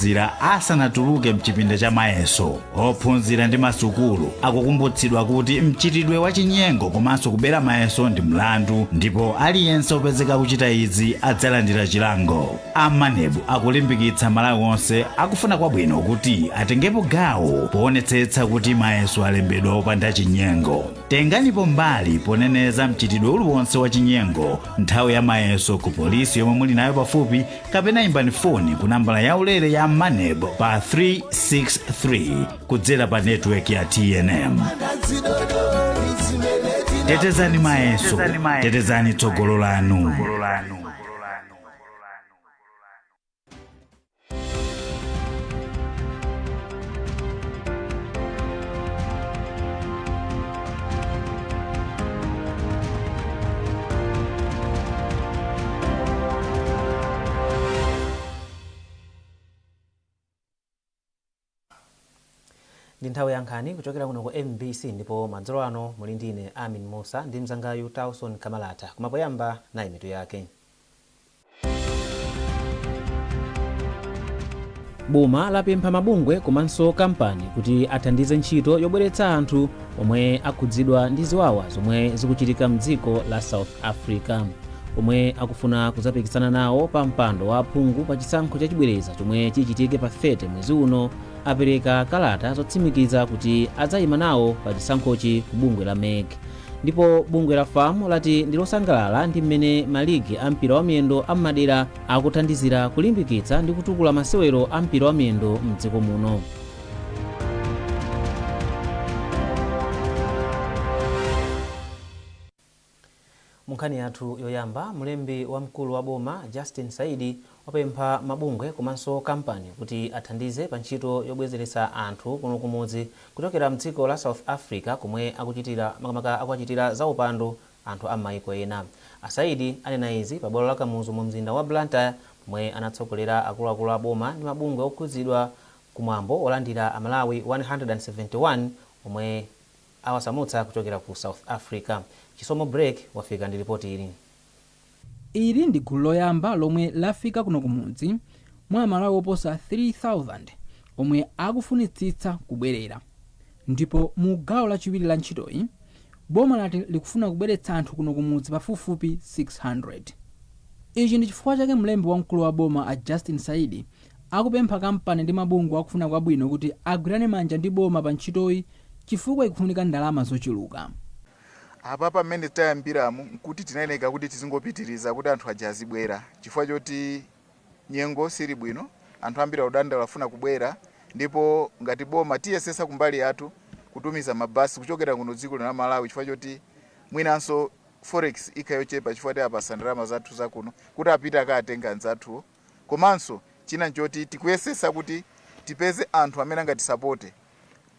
ophunzira asanatuluke mchipinda cha mayeso. Ophunzira ndi masukulu akukumbutsidwa kuti mchitidwe wa chinyengo komanso kubera mayeso ndi mlandu, ndipo aliyense opezeka kuchita izi adzalandira chilango. A MANEB akulimbikitsa Malawi onse akufuna kwabwino kuti atengepo gawo poonetsetsa kuti mayeso alembedwa opanda chinyengo. Tenganipo mbali poneneza mchitidwe uliwonse wa chinyengo nthawi ya mayeso ku polisi yomwe muli nayo pafupi, kapena imbani foni ku nambala yaulere ya MANEB pa 363 kudzera pa network ya TNM. Tetezani mayeso, tetezani tsogolo lanu. Ndi nthawi ya nkhani kuchokera kuno ku MBC, ndipo madzulo ano muli ndine Amin Musa ndi mzangayu Tauson Kamalata. Koma poyamba, nayi mitu yake. Boma lapempha mabungwe komanso kampani kuti athandize ntchito yobweretsa anthu omwe akhudzidwa ndi ziwawa zomwe zikuchitika mdziko la South Africa. Omwe akufuna kudzapikisana nawo pa mpando wa aphungu pa chisankho chachibwereza chomwe chichitike pa 30 mwezi uno apereka kalata zotsimikiza kuti adzayima nawo pa chisankhochi ku bungwe la MEC. Ndipo bungwe la FAM lati ndi losangalala ndi mmene maligi a mpira wa miyendo a m'madera akuthandizira kulimbikitsa ndi kutukula masewero a mpira wa miyendo mdziko muno. Munkhani yathu yoyamba, mlembi wamkulu wa boma Justin Saidi wapempha mabungwe komanso kampani kuti athandize pa ntchito yobwezeretsa anthu kuno kumudzi kuchokera mdziko la South Africa komwe akuchitira makamaka akuwachitira zaupandu anthu a m'mayiko ena. A Saidi anena izi pa bwalo la Kamuzu mu mzinda wa Blantyre pomwe anatsogolera akuluakulu a boma ndi mabungwe okhudzidwa ku mwambo wolandira Amalawi 171 omwe awasamutsa kuchokera ku South Africa. Chisomo Break wafika ndi lipoti ili. Ili ndi gulu loyamba lomwe lafika kuno kumudzi mwa Amalawi oposa 3,000 omwe akufunitsitsa kubwerera. Ndipo mu gawo lachiwiri la ntchitoyi, boma lati likufuna kubweretsa anthu kuno kumudzi pafupifupi 600. Ichi ndi chifukwa chake mlembi wamkulu wa boma a Justin Saidi akupempha kampani ndi mabungwe akufuna kwabwino kuti agwirane manja ndi boma pa ntchitoyi chifukwa ikufunika ndalama zochuluka. Apapa mmene tayambiramu nkuti tinayeneka kuti tizingopitiriza kuti anthu aja azibwera chifukwa choti nyengo sili bwino, anthu ambiri akudandaula afuna kubwera, ndipo ngati boma tiyesesa kumbali yathu kutumiza mabasi kuchokera kuno dziko lino la Malawi chifukwa choti mwinanso forex ikhala yochepa chifukwa tiapasa ndalama zathu zakuno kuti apite akatenga anzathuwo. Komanso china nchoti tikuyesesa kuti tipeze anthu amene angatisapote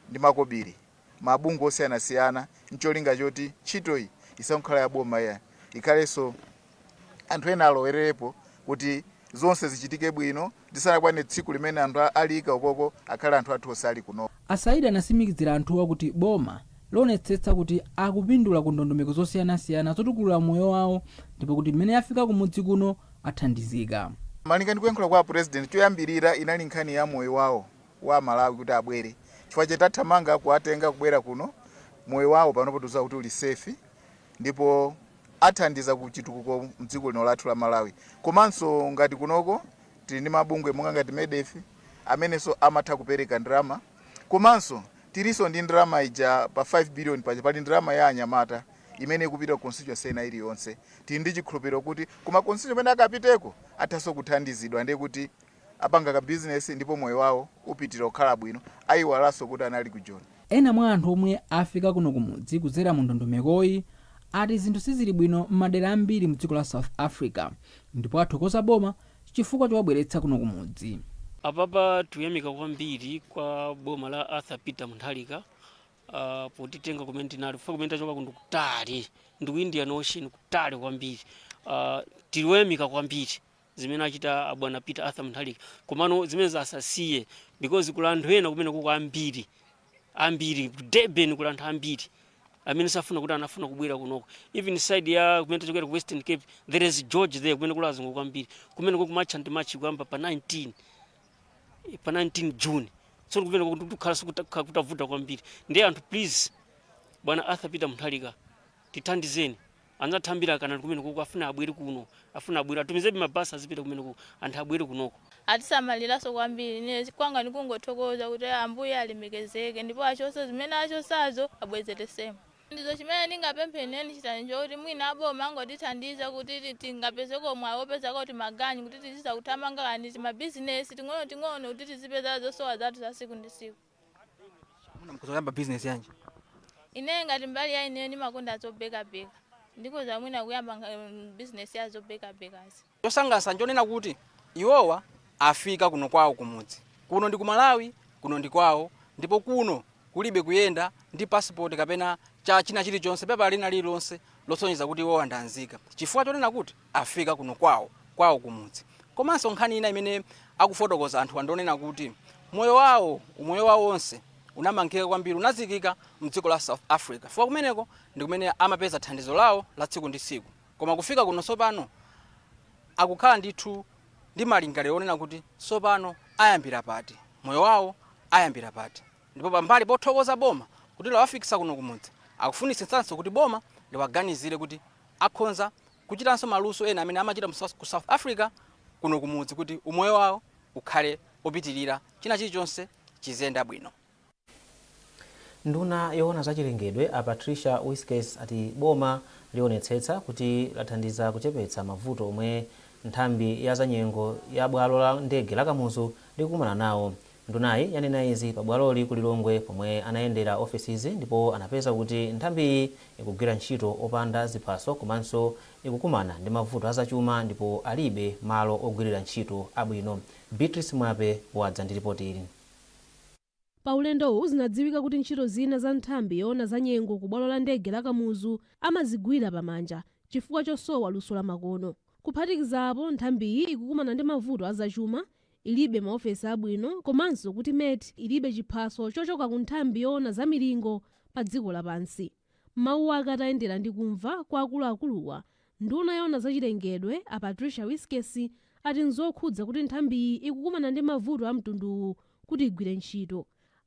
ndi makobiri, mabungwe osiyanasiyana ncholinga choti ntchitoyi isangokhala ya boma iyayi, ikhalenso anthu ena alowererepo kuti zonse zichitike bwino lisanakwane tsiku limene anthu alika ukoko akhale anthu athu onse ali kuno. A Saidi anatsimikizira anthuwa kuti boma lionetsetsa kuti akupindula ku ndondomeko zosiyanasiyana zotukulira moyo wawo ndipo kuti mmene afika kumudzi kuno athandizika. Malinga ndi kuyankhula kwa a President, choyambirira inali nkhani ya moyo wawo wa Amalawi kuti abwere chifukwa che tathamanga kuwatenga kubwera kuno, moyo wawo panopo tikudziwa kuti uli safe ndipo athandiza ku chitukuko mdziko lino lathu la Malawi. Komanso ngati kunoko tili ndi mabungwe monga ngati MEDEF amenenso amatha kupereka ndalama, komanso tilinso ndi ndalama ija pa 5 billion paja pali ndalama ya anyamata imene ikupita ku constituency ina iliyonse. Tili ndi chikhulupiriro kuti kuma constituency kumene akapiteko athanso kuthandizidwa, ndiye kuti apanga ka business ndipo moyo wawo upitirira kukhala bwino, ayiwalanso kuti anali ku Joni. Ena mwa anthu omwe afika kuno kumudzi kudzera mu ndondomekoyi ati zinthu sizili bwino m'madera ambiri mdziko la South Africa ndipo athokoza boma chifukwa chowabweretsa kuno kumudzi. Apapa tikuyamika kwambiri kwa boma la Arthur Peter Mutharika potitenga kumene tinali, kufa kumene tachoka kuno kutali ndi ku Indian Ocean, kutali kwambiri. Tili woyamika kwambiri zimene achita abwana Peter Arthur Mutharika, komano zimene asasiye because kuli anthu ena kumene kuko ambiri ambiri, ku Durban kuli anthu ambiri amene safuna kuti anafuna kubwera kunoko. Even side ya kumene tachokera ku Western Cape, there is George there, kumene kuli azungu kwambiri, kumene ku March and March kuyamba pa 19. Pa 19 June tsono kumene kuti kukhala kutavuta kwambiri. Ndiye anthu, please, bwana Arthur Peter Mutharika, tithandizeni. Anzathu ambiri akanali kumene kuko, afuna abwere kuno, afuna abwere, atumizebe mabasi azipita kumene kuko, anthu abwere kunoko. Atisamaliranso kwambiri. Ine kwanga ndikungothokoza kuti Ambuye alemekezeke, ndipo achose zimene achosazo, abwezeresemo. Ndizo chimene ndingapemphe chitani chokuti mwina aboma angotithandiza kuti tingapeze komwe awopeza kuti maganyu kuti tiziza kuthamanga kani timabizinesi ting'ono ting'ono kuti tizipeza zosowa zathu za siku ndi siku. Mukuzayamba business yanji? Ine ngati mbali ya ineyo, ndimakonda zobekabeka, ndikoza mwina kuyamba business ya zobekabekazi. Chosangalatsa nchonena kuti iwowa afika kuno kwawo kumudzi. Kuno ndi ku Malawi, kuno ndi kwawo, ndipo kuno kulibe kuyenda ndi passport kapena cha china chilichonse, pepa lina lililonse losonyeza kuti iwowa ndanzika, chifukwa chonena kuti afika kuno kwawo kwawo kumudzi. Komanso nkhani ina imene akufotokoza anthu andonena kuti moyo wawo, umoyo wawo wonse unamangika kwambiri, unazikika mdziko la South Africa, chifukwa kumeneko ndi kumene amapeza thandizo lawo la tsiku ndi tsiku. Koma kufika kuno tsopano akukhala ndithu ndi malingaliro onena kuti tsopano ayambira pati, moyo wawo ayambira pati. Ndipo pambali pothokoza boma kuti lawafikisa kuno kumudzi, akufunitsitsanso kuti boma liwaganizire kuti akhonza kuchitanso maluso ena amene amachita ku South Africa kuno kumudzi, kuti umoyo wawo ukhale opitirira, china chilichonse chiziyenda bwino. Nduna yoona zachilengedwe a Patricia Wiskes ati boma lionetsetsa kuti lathandiza kuchepetsa mavuto omwe nthambi ya zanyengo ya bwalo la ndege la Kamuzu likukumana nawo. Ndunayi yanena izi pa bwaloli ku Lilongwe pomwe anayendera ofesizi, ndipo anapeza kuti nthambiyi ikugwira ntchito opanda ziphaso komanso ikukumana ndi mavuto azachuma ndipo alibe malo ogwirira ntchito abwino. Beatrice Mwape wadza ndi ripoti ili. Pa ulendowu zinadziwika kuti ntchito zina za nthambi yoona za nyengo ku bwalo la ndege la Kamuzu amazigwira pamanja chifukwa chosowa luso la makono. Kuphatikizapo, nthambiyi ikukumana ndi mavuto azachuma, ilibe maofesi abwino, komanso kuti MET ilibe chiphaso chochoka ku nthambi yoona za milingo pa dziko lapansi. Mawu ake atayendera ndi kumva kwa akuluakuluwa, nduna yoona zachilengedwe a Patricia Wiskes ati nzokhudza kuti nthambiyi ikukumana ndi mavuto a mtunduwu kuti igwire ntchito.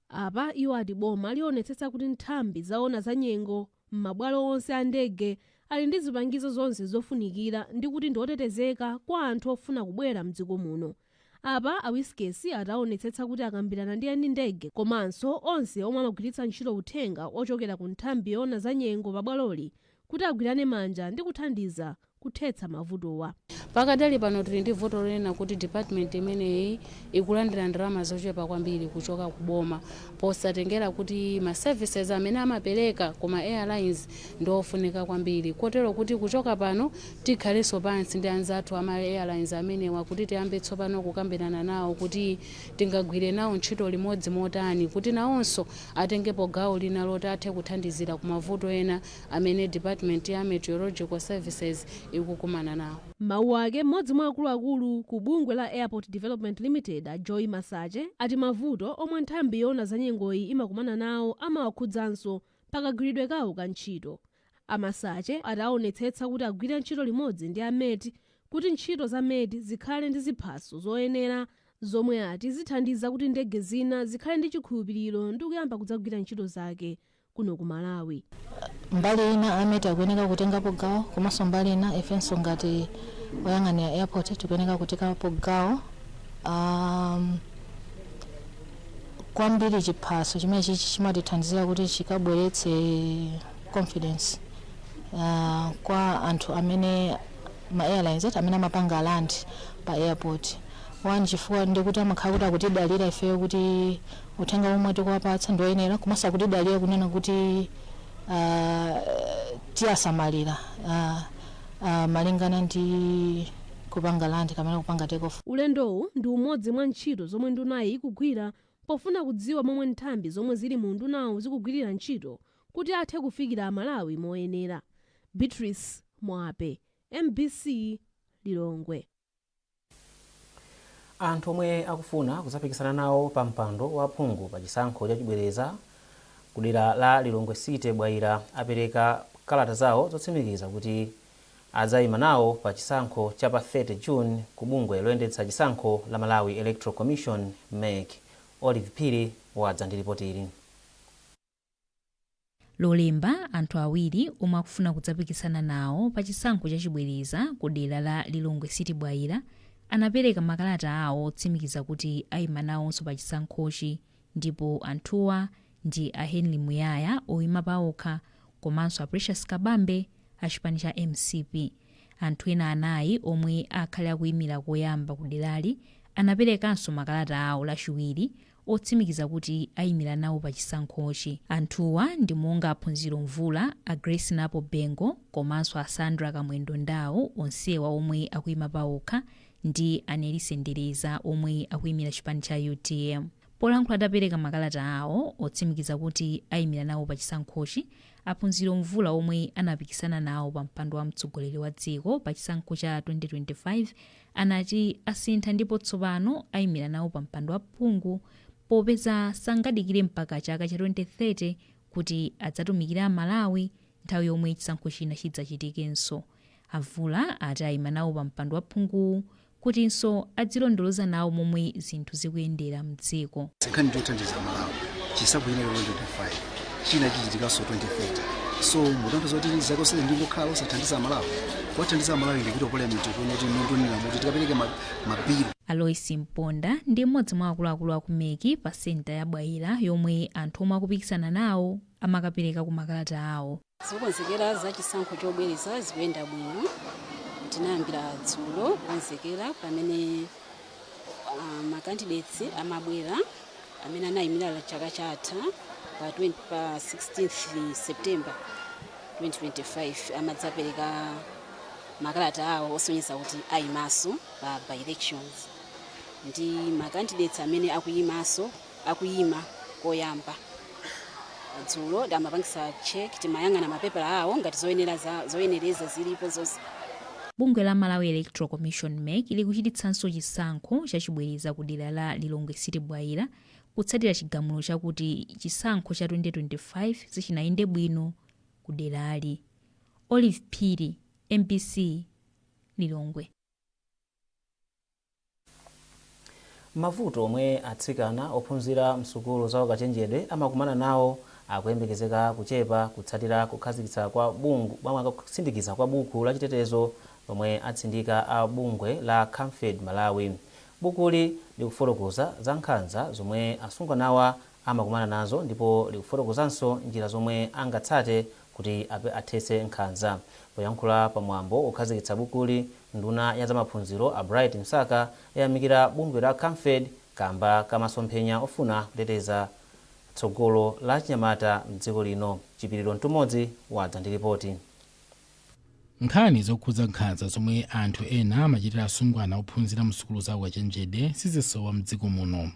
Apa iwo ati boma lionetsetsa kuti nthambi zaona za nyengo m'mabwalo onse a ndege ali ndi zipangizo zonse zofunikira ndi kuti ndiotetezeka kwa anthu ofuna kubwera mdziko muno. Apa a Wiskes ataonetsetsa kuti akambirana ndi eni ndege komanso onse omwe amagwiritsa ntchito uthenga ochokera ku nthambi yoona za nyengo pabwaloli kuti agwirane manja ndi kuthandiza kuthetsa mavutowa. Pakadali pano tili ndi vuto lonena kuti department imeneyi ikulandira ndalama zochepa kwambiri kuchoka ku boma, posatengera kuti ma services amene amapereka kuma airlines ndi ofunika kwambiri, kotero kuti kuchoka pano tikhalenso pansi ndi anzathu ama airlines amenewa kuti tiyambe tsopano kukambirana nawo kuti tingagwire nawo ntchito limodzi motani, kuti nawonso atengepo gawo lina loti athe kuthandizira ku mavuto ena amene department ya meteorological services ikukumana nawo. Mawu ake, mmodzi mwa akuluakulu ku bungwe la Airport Development Limited a Joy Masache ati mavuto omwe nthambi yoona za nyengoyi imakumana nawo amawakhudzanso pakagwiridwe kawo ka ntchito. Amasache ati aonetsetsa kuti agwire ntchito limodzi ndi a MET kuti ntchito za MET zikhale ndi ziphaso zoyenera, zomwe ati zithandiza kuti ndege zina zikhale ndi chikhulupiriro ndi kuyamba kudzagwira ntchito zake kuno ku Malawi. Mbali ina a MET akuyeneka kutengapo gawo, komanso mbali ina ifenso ngati oyang'anira airport tikuyeneka kutengapo gawo. Kwambiri chiphaso chimene chichi chimatithandizira kuti chikabweretse confidence kwa anthu amene ma airlines ati amene amapanga land pa airport one, chifukwa ndikuti amakhala kuti akutidalira ifeyo kuti uthenga omwe tikuwapatsa ndioyenera, komanso akutidalira kunena kuti tiyasamalira malingana ndi kupanga land kapena kupanga take off. Ulendowu ndi umodzi mwa ntchito zomwe ndunayi ikugwira pofuna kudziwa momwe nthambi zomwe zili mu ndunawu zikugwirira ntchito kuti athe kufikira Amalawi moyenera. Beatrice Mwape, MBC, Lilongwe. Anthu omwe akufuna kudzapikisana nawo pa mpando wa phungu pa chisankho chachibwereza ku dera la Lilongwe City Bwaila apereka kalata zawo zotsimikiza kuti adzayima nawo pa chisankho cha pa 30 June ku bungwe loyendetsa chisankho la Malawi Electoral Commission, MEC. Olive Phiri wadza ndi ripoti ili. Lolemba, anthu awiri omwe akufuna kudzapikisana nawo pa chisankho chachibwereza ku dera la Lilongwe City Bwaila anapereka makalata awo otsimikiza kuti ayima nawonso pa chisankhochi, ndipo anthuwa ndi a Henry Muyaya oyima paokha komanso a Precious Kabambe a chipani cha MCP. Anthu ena anayi omwe akhale akuyimira koyamba ku derali anaperekanso makalata awo Lachiwiri otsimikiza kuti ayimira nawo pa chisankhochi. Anthuwa ndi monga Aphunziro Mvula, a Grace Napo Bengo komanso a Sandra Kamwendo Ndawo, onsewa omwe akuyima paokha, ndi Anelise Ndereza omwe akuyimira chipani cha UTM. Polankhula atapereka makalata awo otsimikiza kuti ayimira nawo pa chisankhochi, Aphunziro Mvula omwe anapikisana nawo pa mpando wa mtsogoleri wa dziko pa chisankho cha 2025 anati asintha ndipo tsopano ayimira nawo pa mpando wa phungu popeza sangadikire mpaka chaka cha 2030 kuti adzatumikire Amalawi nthawi yomwe chisankho china chidzachitikenso. Amvula ati ayima nawo pa mpando wa phunguwu kutinso adzilondoloza nawo momwe zinthu zikuyendera mdziko. Nkhani ndiyothandiza Malawi. Chisankho china 2025, china chichitikanso 2030, so mutanthauza kuti zaka zonse ndingokhala osathandiza Malawi? Kuwathandiza Malawi ndikuti parliament kuona kuti nondonera muti tikapereke mabilu. Alois Mponda ndi mmodzi mwa akuluakulu aku MEC pa senta ya Bwaila yomwe anthu omwe akupikisana nawo amakapereka ku makalata awo. Zokonzekera za chisankho chobwereza zikuyenda bwino. Tinayambira dzulo kukonzekera pamene macandidates amabwera amene anayimira chaka chatha pa 20, pa 16th September 2025, amadzapereka makalata awo osonyeza kuti ayimaso pa by elections, ndi macandidates amene akuyimaso, akuyima koyamba. Dzulo amapangisa check, timayang'ana mapepala awo ngati zoyenera zoyenereza zilipo zonse. Bungwe la Malawi Electoral Commission, MEC, likuchititsanso chisankho chachibwereza ku dera la Lilongwe City Bwaila kutsatira chigamulo chakuti chisankho cha 2025 sichinayende bwino ku derali. Olive Phiri, MBC, Lilongwe. Mavuto omwe atsikana ophunzira msukulu za ukachenjedwe amakumana nawo akuyembekezeka kuchepa kutsatira kukhazikitsa kwa bungu bamwe kusindikiza kwa buku la chitetezo lomwe atsindika a bungwe la Camfed Malawi. Bukuli likufotokoza za nkhanza zomwe asungwanawa amakumana nazo ndipo likufotokozanso njira zomwe angatsate kuti athetse nkhanza. Poyankhula pamwambo okhazikitsa bukuli, nduna ya zamaphunziro a Bright Msaka yayamikira bungwe la Camfed kamba kamasomphenya ofuna kuteteza tsogolo la chinyamata mdziko lino. Chipiriro Mtumodzi wadza ndi ripoti. Nkhani zokhudza nkhanza zomwe anthu ena amachitira asungwana ophunzira msukulu za ukachenjede sizisowa mdziko muno,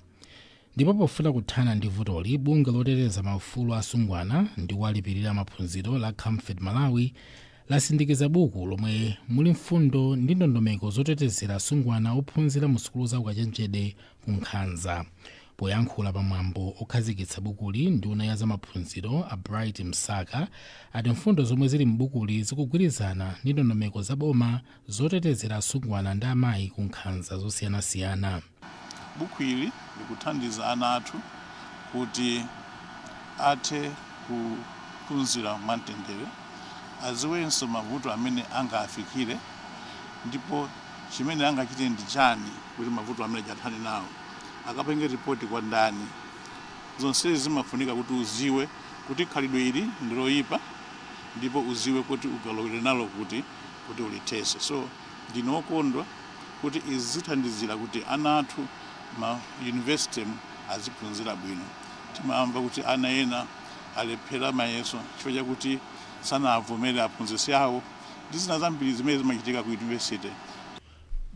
ndipo pofuna kuthana ndi vutoli, bungwe loteteza maufulu asungwana ndi kuwalipirira maphunziro la Camfed Malawi lasindikiza buku lomwe muli mfundo ndi ndondomeko zotetezera asungwana ophunzira mu sukulu za ukachenjede ku nkhanza. Poyankhula pamwambo okhazikitsa bukuli, nduna ya zamaphunziro a Bright Msaka ati mfundo zomwe zili m'bukuli zikugwirizana ndi ndondomeko za boma zotetezera asungwana ndi amayi ku nkhanza zosiyanasiyana. Buku ili likuthandiza ana athu kuti athe kuphunzira mwamtendere, aziwenso mavuto amene angafikire ndipo chimene angachite ndi chani kuti mavuto amene athane nawo, akapenge ripoti kwa ndani. Zonsezi zimafunika kuti uziwe kuti khalidwe ili ndi loyipa ndipo uziwe kuti ukalowere nalo kuti ulithese. So ndine wokondwa kuti izi zithandizira kuti ana athu ma university aziphunzira bwino. Timamva kuti ana ena alephera mayeso chifukwa chakuti sanavomere aphunzitsi awo ndi zina zambiri zimene zimachitika ku university.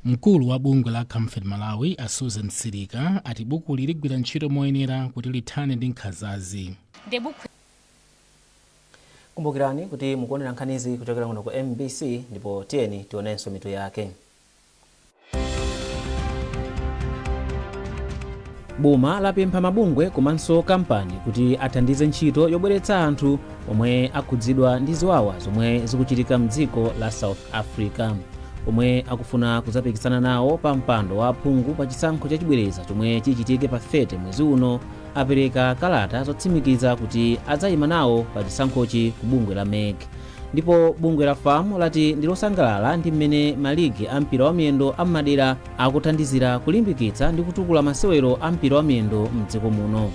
Mkulu wa bungwe la Camfed Malawi a Susan Silika ati bukuli ligwira ntchito moyenera kuti lithane ndi nkhanzazi. Ndi buku Kumbukirani kuti mukuonera nkhanizi kuchokera kuno ku MBC, ndipo tiyeni tionenso mitu yake. Boma lapempha mabungwe komanso kampani kuti athandize ntchito yobweretsa anthu omwe akhudzidwa ndi ziwawa zomwe zikuchitika mdziko la South Africa. Omwe akufuna kudzapikisana nawo pa mpando wa aphungu pa chisankho chachibwereza chomwe chichitike pa 30 mwezi uno apereka kalata zotsimikiza kuti adzayima nawo pa chisankhochi ku bungwe la MEC. Ndipo bungwe la FAM lati ndi losangalala ndi mmene maligi a mpira wa miyendo am'madera akuthandizira kulimbikitsa ndi kutukula masewero a mpira wa miyendo mdziko muno.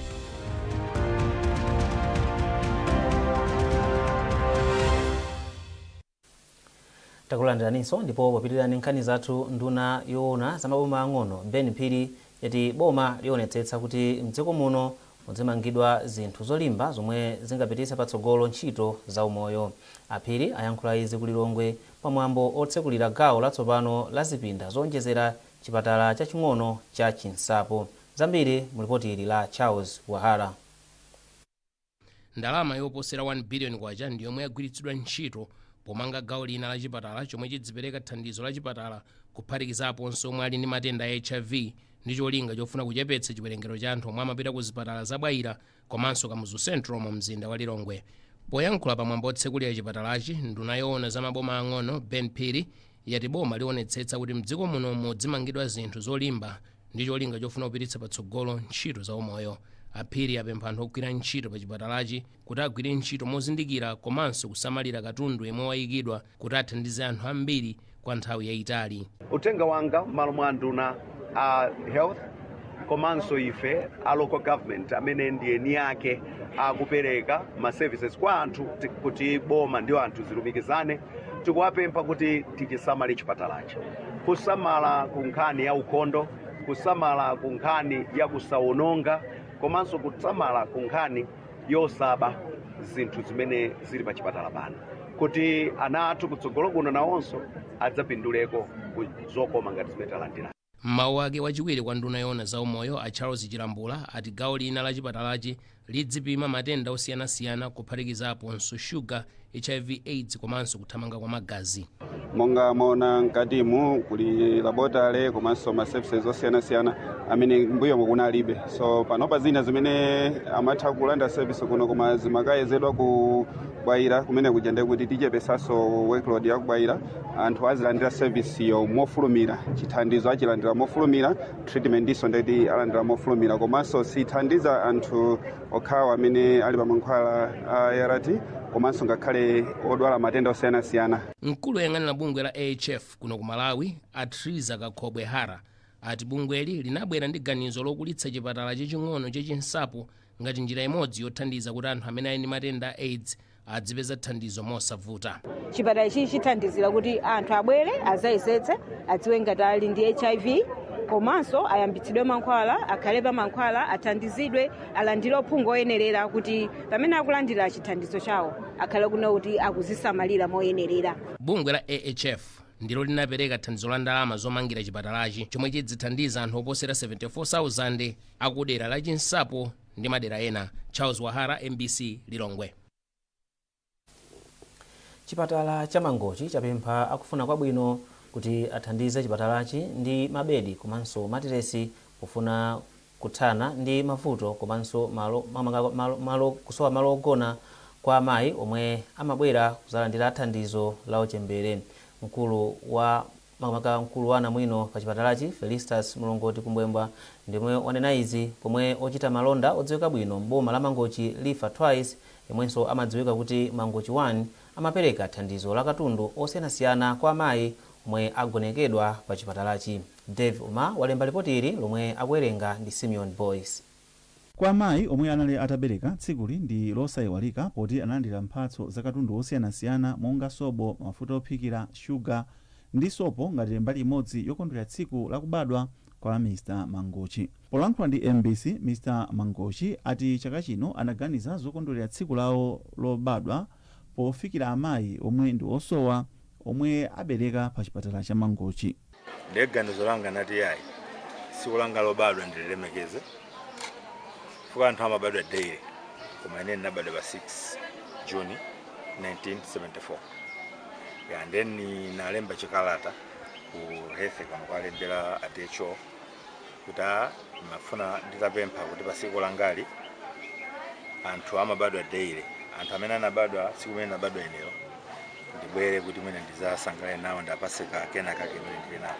Takulandiraninso, ndipo popitirira nkhani zathu, nduna yoona za maboma ang'ono Ben Phiri yati boma lionetsetsa kuti mdziko muno muzimangidwa zinthu zolimba zomwe zingapititse patsogolo ntchito za umoyo. Aphiri ayankhula izi ku Lilongwe pamwambo otsekulira gawo latsopano la zipinda zowonjezera chipatala chaching'ono cha Chinsapo. Zambiri mu lipoti ili la Charles Wahara. Ndalama yoposera 1 billion kwacha ndi yomwe yagwiritsidwa ntchito pomanga gawo lina la chipatala chomwe chidzipereka thandizo la chipatala, kuphatikizaponso omwe ali ndi matenda a HIV, ndi cholinga chofuna kuchepetsa chiwerengero cha anthu omwe amapita ku zipatala za Bwaila komanso Kamuzu Central mu mzinda wa Lilongwe. Poyankhula pamwambo otsekulira chipatalachi, nduna yoona za maboma ang'ono Ben Phiri yati boma lionetsetsa kuti mdziko muno mudzimangidwa zinthu zolimba ndi cholinga chofuna kupititsa patsogolo ntchito za umoyo. Aphiri apempha anthu ogwira ntchito pa chipatalachi kuti agwire ntchito mozindikira komanso kusamalira katundu yemwe wayikidwa kuti athandize anthu ambiri kwa nthawi yayitali. Uthenga wanga m'malo mwa nduna a health komanso ife a local government amene ndi eni ake akupereka ma services kwa anthu, kuti boma ndi anthu zilumikizane, tikuwapempha kuti tichisamale chipatalachi, kusamala ku nkhani ya ukhondo, kusamala ku nkhani ya kusawononga, komanso kusamala ku nkhani yosaba zinthu zimene zili pa chipatala pano, kuti ana athu kutsogolo kuno nawonso adzapinduleko ku zokoma ngati zimene talandira. Mmawu ake, wachiwiri kwa nduna yoona za umoyo a Charles Chilambula ati gawo lina la chipatalachi lidzipima matenda osiyanasiyana, kuphatikizaponso shuga, HIV AIDS komanso kuthamanga kwa magazi. Monga mwaona mkatimu kuli laboratory komanso ma services osiyanasiyana amene mbuyomo kunalibe. So panopa zina zimene amatha kulanda service kuno koma zimakayezedwa ku Bwaila kumene kuja, ndiye kuti tichepesanso workload ya ku Bwaila. Anthu azilandira service yo mofulumira, chithandizo achilandira mofulumira, treatment iso ndeti alandira mofulumira. Komanso sithandiza anthu okhawo amene ali pa mankhwala a ART, komanso ngakhale odwala matenda osiyanasiyana. Mkulu woyang'anira bungwe la AHF kuno ku Malawi a Triza Kakhobwe Hara ati bungweli linabwera ndi ganizo lokulitsa chipatala chaching'ono chachinsapo ngati njira imodzi yothandiza kuti anthu amene ali ndi matenda a AIDS adzipeza thandizo mosavuta. Chipatala ichi chithandizira kuti anthu abwere azayesetse, adziwe ngati ali ndi HIV, komanso ayambitsidwe mankhwala, akhale pa mankhwala, athandizidwe, alandire uphungu oyenerera, kuti pamene akulandira chithandizo chawo akhale kuno kuti akuzisamalira moyenerera. Bungwe la AHF ndilo linapereka thandizo la ndalama zomangira chipatalachi chomwe chidzithandiza anthu oposera 74,000 akudera la Chinsapo ndi madera ena. Charles Wahara, MBC, Lilongwe. Chipatala cha Mangochi chapempha akufuna kwabwino kuti athandize chipatalachi ndi mabedi komanso matiresi pofuna kuthana ndi mavuto komanso malo, malo, malo, malo, kusowa malo ogona kwa amayi omwe amabwera kuzalandira thandizo la uchembere. Mkulu wa makamaka mkulu wa anamwino pa chipatalachi Felistas Mulongoti Kumbwembwa ndimwe wanena izi pomwe ochita malonda odziwika bwino m'boma la Mangochi Lifa Twice, yemwenso amadziwika kuti Mangochi 1, amapereka thandizo la katundu osiyanasiyana kwa amayi omwe agonekedwa pa chipatalachi. Dave Uma walemba ripoti ili lomwe akuwerenga ndi Simeon Boyce. Kwa amayi omwe anali atabereka, tsikuli ndi losayiwalika poti analandira mphatso za katundu osiyanasiyana monga sobo, mafuta ophikira, shuga ndi sopo ngati mbali imodzi yokondwerera tsiku lakubadwa kwa Mr Mangochi. Polankhula ndi MBC, Mr Mangochi ati chaka chino anaganiza zokondwerera tsiku lawo lobadwa pofikira amayi omwe ndi osowa omwe abereka pa chipatala cha Mangochi. Ndiye ganizo langa nati yayi, tsiku langa lobadwa ndililemekeze, chifukwa anthu amabadwa daily koma ine ndinabadwa pa 6 June 1974. Yeah, then nalemba chikalata ku health kano, kwalembera a DHO. Kuti mafuna nditapempha kuti pa tsiku langali anthu amabadwa daily, anthu amene anabadwa tsiku limene nabadwa ineyo, ndibwere kuti mwina ndizasangalale nawo, ndapase kena kake imene ndili nawo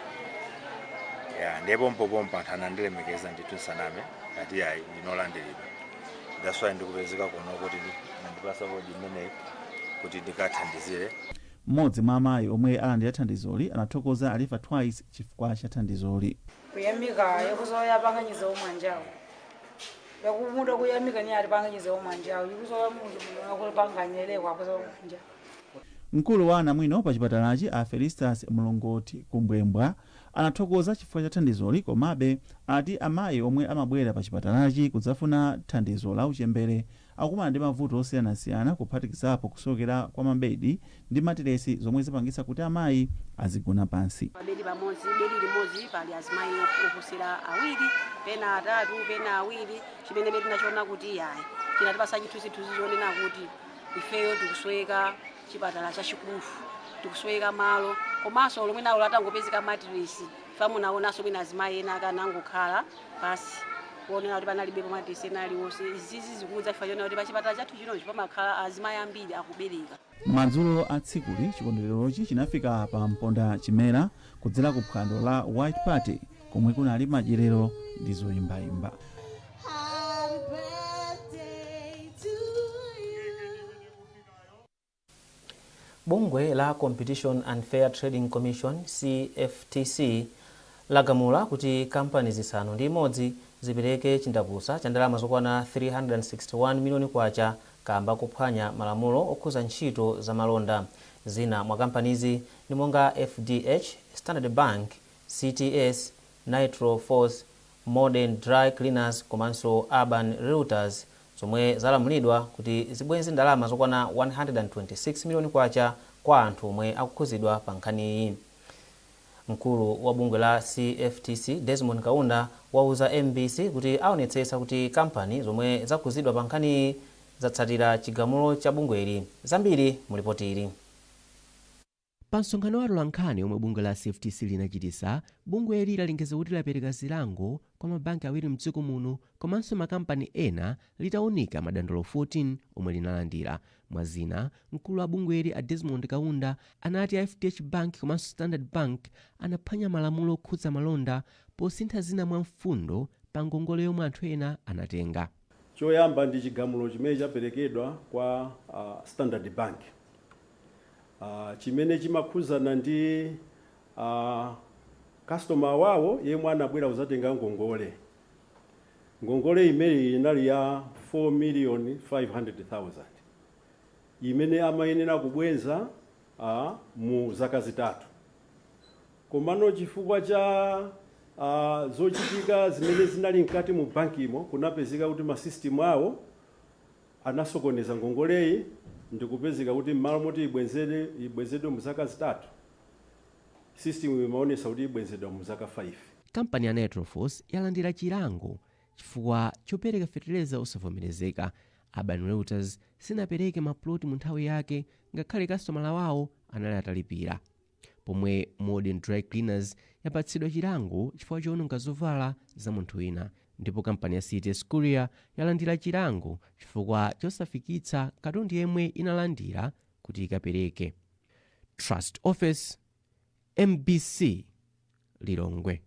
ya. Ndipo pompopompo anthu anandilemekeza ndithu, nsaname, ati ayi, ndinolandiridwa. That's why ndikupezeka kuno kuti nandipasa kodi imeneyi kuti ndikathandizire. Mmodzi mwa amayi omwe alandira thandizoli anathokoza a Liver Twice chifukwa cha thandizoli. Kuyamika yakuzoya panganyiza omwanjawo, yakumuda kuyamika ni ali panganyiza omwanjawo ikuzoya mundu akulipanganyelekwa akuzoya omwanjawo. Mkulu wa anamwino pa chipatalachi, a Felistas Mlongoti Kumbwembwa, anathokoza chifukwa cha thandizoli, komabe ati amayi omwe amabwera pa chipatalachi kudzafuna thandizo la uchembere akukumana ndi mavuto osiyanasiyana, kuphatikizapo kusowekera kwa mabedi ndi matiresi zomwe zipangitsa kuti amayi azigona pansi. Pabedi pamodzi, bedi limodzi, pali azimayi oposera awiri, pena atatu, pena awiri, chimene tinachiona kuti yayi, chinatipasa chithunzithunzi chonena kuti ifeyo tikusweka chipatala chachikulu, tikusweka malo, komanso lomwe nawo latangopezeka matiresi, famunaonanso mwina azimayi ena akanangokhala pasi kuonera kuti panalibepo matiresi ena aliwonse. Izizi zikudza chifukwa chonena kuti pachipatala chathu chinochi pamakhala azimayi ambiri akubereka. Madzulo a tsikuli, chikondwererochi chinafika pa mponda chimera kudzera ku phwando la White Party komwe kunali madyerero ndi zoyimbayimba. Happy birthday to you. Bungwe la Competition and Fair Trading Commission, CFTC, lagamula kuti kampani 6 zipereke chindapusa cha ndalama zokwana 361 miliyoni kwacha kamba kuphwanya malamulo okhuza ntchito za malonda. Zina mwa kampanizi ndi monga FDH, Standard Bank, CTS, Nitro Force, Modern Dry Cleaners komanso Urban Realtors, zomwe zalamulidwa kuti zibwenze ndalama zokwana 126 miliyoni kwacha kwa anthu omwe akukhuzidwa pa nkhaniyi. Mkulu wa bungwe la CFTC, Desmond Kaunda, wauza MBC kuti aonetsetsa kuti kampani zomwe zakhuzidwa pa nkhaniyi zatsatira chigamulo cha bungweli. Zambiri mulipoti ili. Pa msonkhano wa atolankhani omwe bungwe la CFTC linachitisa, bungweli lalengeza kuti lapereka zilango kwa mabanki awiri mdziko muno komanso makampani ena, litawunika madandaulo 14 omwe linalandira. Mwazina, mkulu wa bungweli a Desmond Kaunda anati a FDH Bank komanso Standard Bank anaphwanya malamulo okhudza malonda posintha zina mwa mfundo pa ngongole yomwe anthu ena anatenga. Choyamba ndi chigamulo chimene chaperekedwa kwa Standard Bank, chimene chimakhuzana ndi customer wawo yemwe anabwera kuzatenga ngongole. Ngongole imeneyi inali ya 4 million 500,000 imene amayenera kubweza mu zaka 3, komano chifukwa cha zochitika zimene zinali mkati mu bankimo, kunapezeka kuti ma system awo anasokoneza ngongoleyi, ndikupezeka kuti m'malo moti ibwenzedwe mu zaka 3, system imaonesa kuti ibwenzedwa mu zaka 5. Kampani ya Nitrophos yalandira chilango chifukwa chopereka fetereza osavomerezeka. Urban Realtors sinapereke maploti mu nthawi yake ngakhale kastomala wawo anali atalipira, pomwe Modern Dry Cleaners yapatsidwa chilango chifukwa chowononga zovala za munthu wina, ndipo kampani ya CTS Courier yalandira chilango chifukwa chosafikitsa katundu yemwe inalandira kuti ikapereke. Trust Office, MBC, Lilongwe.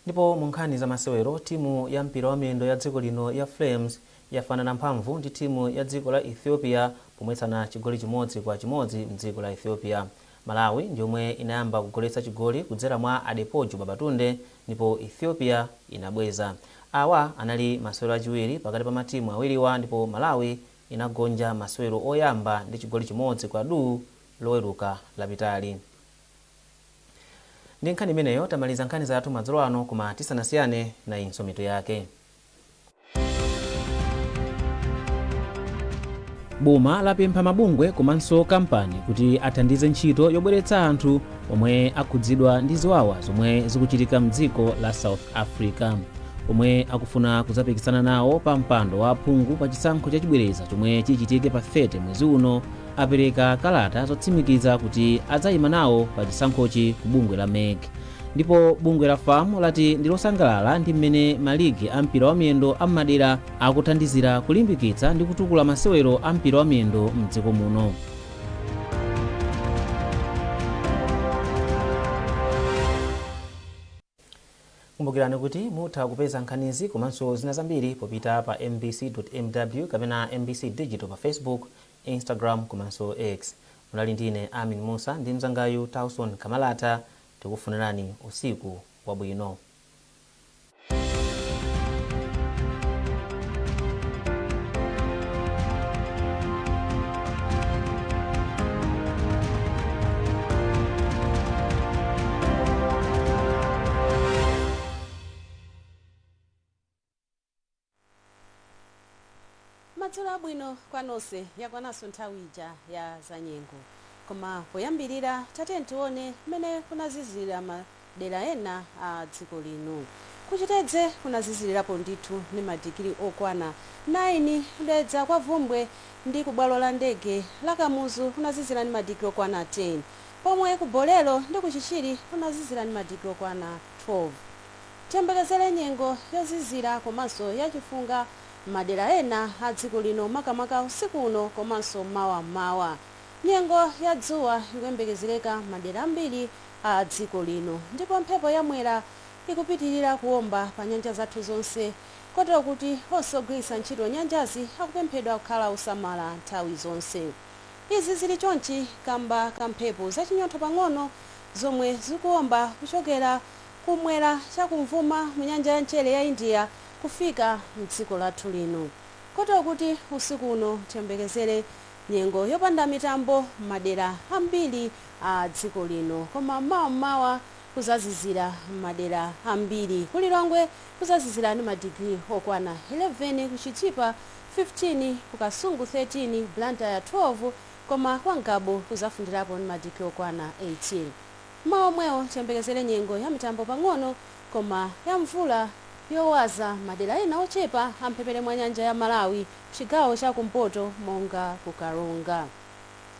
Ndipo mu nkhani za masewero, timu ya mpira wa miyendo ya dziko lino ya Flames yafanana mphamvu ndi timu ya dziko la Ethiopia pomwetsana chigoli 1-1 mdziko la Ethiopia. Malawi ndiyomwe inayamba kugoletsa chigoli kudzera mwa Adepoju Babatunde, ndipo Ethiopia inabweza. Awa anali masewero achiwiri pakati pa matimu awiriwa, ndipo Malawi inagonja masewero oyamba ndi chigoli 1 kwa duu Loweruka lapitali. Ndi nkhani imeneyo tamaliza nkhani zathu madzulo ano, koma tisanasiyane, nayinso mitu yake. Boma lapempha mabungwe komanso kampani kuti athandize ntchito yobweretsa anthu omwe akhudzidwa ndi ziwawa zomwe zikuchitika mdziko la South Africa. Omwe akufuna kudzapikisana nawo pa mpando wa aphungu pa chisankho chachibwereza chomwe chichitike pa 30 mwezi uno apereka kalata zotsimikiza kuti adzayima nawo pa chisankhochi ku bungwe la MEC. Ndipo bungwe la FAM lati ndi losangalala ndi mmene maligi a mpira wa miyendo am'madera akuthandizira kulimbikitsa ndi kutukula masewero a mpira wa miyendo mdziko muno. Kumbukirani kuti mutha kupeza nkhanizi komanso zina zambiri popita pa mbc.mw kapena MBC Digital pa Facebook, Instagram komanso X. Munali ndine Amin Musa ndi mzangayu Tauson Kamalata. Tikufunirani usiku wabwino. Madzulo abwino kwa nonse. Yakwananso nthawi ija ya zanyengo, koma poyambirira tatiyeni tione mmene kunazizirira madera ena a dziko lino. Kuchitedze kunazizirirapo ndithu ndi madigiri okwana 9. Kudedza kwa Vumbwe ndi kubwalo la ndege la Kamuzu kunazizira ndi madigiri okwana 10, pomwe ku Bolero ndi kuchichiri kunazizira ndi madigiri okwana 12. Tiyembekezere nyengo yozizira komanso yachifunga madera ena a dziko lino, makamaka usiku uno komanso mawammawa. Nyengo ya dzuwa ikuyembekezereka madera ambiri a dziko lino, ndipo mphepo yamwera ikupitirira kuwomba pa nyanja zathu zonse, kotero kuti onse ogwiritsa ntchito nyanjazi akupemphedwa kukhala osamala nthawi zonse. Izi zili chonchi kamba ka mphepo zachinyontho pang'ono zomwe zikuwomba kuchokera kumwera chakumvuma mu nyanja ya mchere ya India kufika mdziko lathu lino, kotero kuti usiku uno tiyembekezere nyengo yopanda mitambo madera ambiri a dziko lino, koma mmawammawa kuzazizira madera ambiri. Kulilongwe kuzazizira ndi madigiri okwana 11, kuchitipa 15, kukasungu 13, Blantyre 12, koma kwa Ngabu kuzafundirapo ndi madigiri okwana 18. Mmawa omwewo tiyembekezere nyengo ya mitambo pang'ono koma ya mvula yowaza madera ena ochepa amphepete mwa nyanja ya Malawi, chigawo chakumpoto monga kukaronga.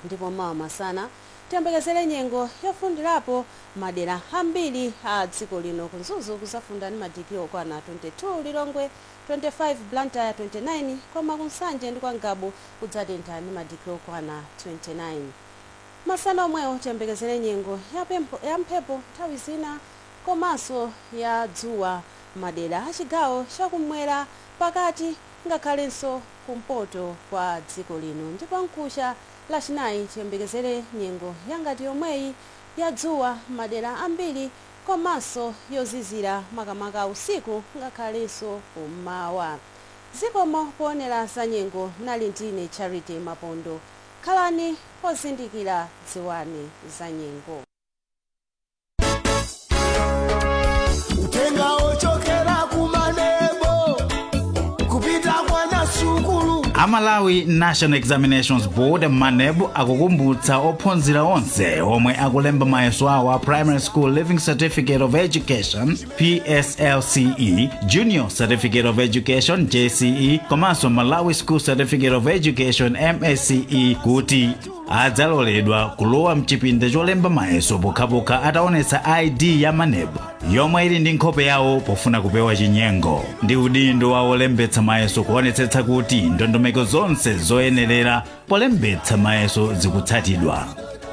Ndipo mawa masana tiyembekezere nyengo yofundirapo madera ambiri a dziko lino. Kumzuzu kuzafunda ndi madigiri okwana 22, Lilongwe 25, Blantyre 29, koma kunsanje ndi kwa Ngabu kudzatentha ndi madigiri okwana 29. Masana omwewo tiyembekezere nyengo ya mphepo nthawi zina komanso ya dzuwa madera achigawo chakumwera, pakati ngakhalenso kumpoto kwa dziko lino. Ndipo mkucha Lachinayi tiyembekezere nyengo yangati yomweyi ya dzuwa madera ambiri komanso yozizira, makamaka usiku ngakhalenso kummawa. Zikomo poonera za nyengo. Nali ndine Charity Mapondo. Khalani ozindikira, dziwani za nyengo. Utenga ochokera kuMANEB kupita kwa nyasukulu. Amalawi National Examinations Board, MANEB, akukumbutsa ophunzira onse omwe akulemba mayeso awo a Primary School Leaving Certificate of Education, PSLCE, Junior Certificate of Education, JCE, komanso Malawi School Certificate of Education, MSCE, kuti adzaloledwa kulowa mchipinda cholemba mayeso pokhapokha ataonetsa ID ya MANEB yomwe ili ndi nkhope yawo, pofuna kupewa chinyengo. Ndi udindo wa olembetsa mayeso kuonetsetsa kuti ndondomeko zonse zoyenerera polembetsa mayeso zikutsatidwa.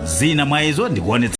Zina mwa izo ndi kuonetsa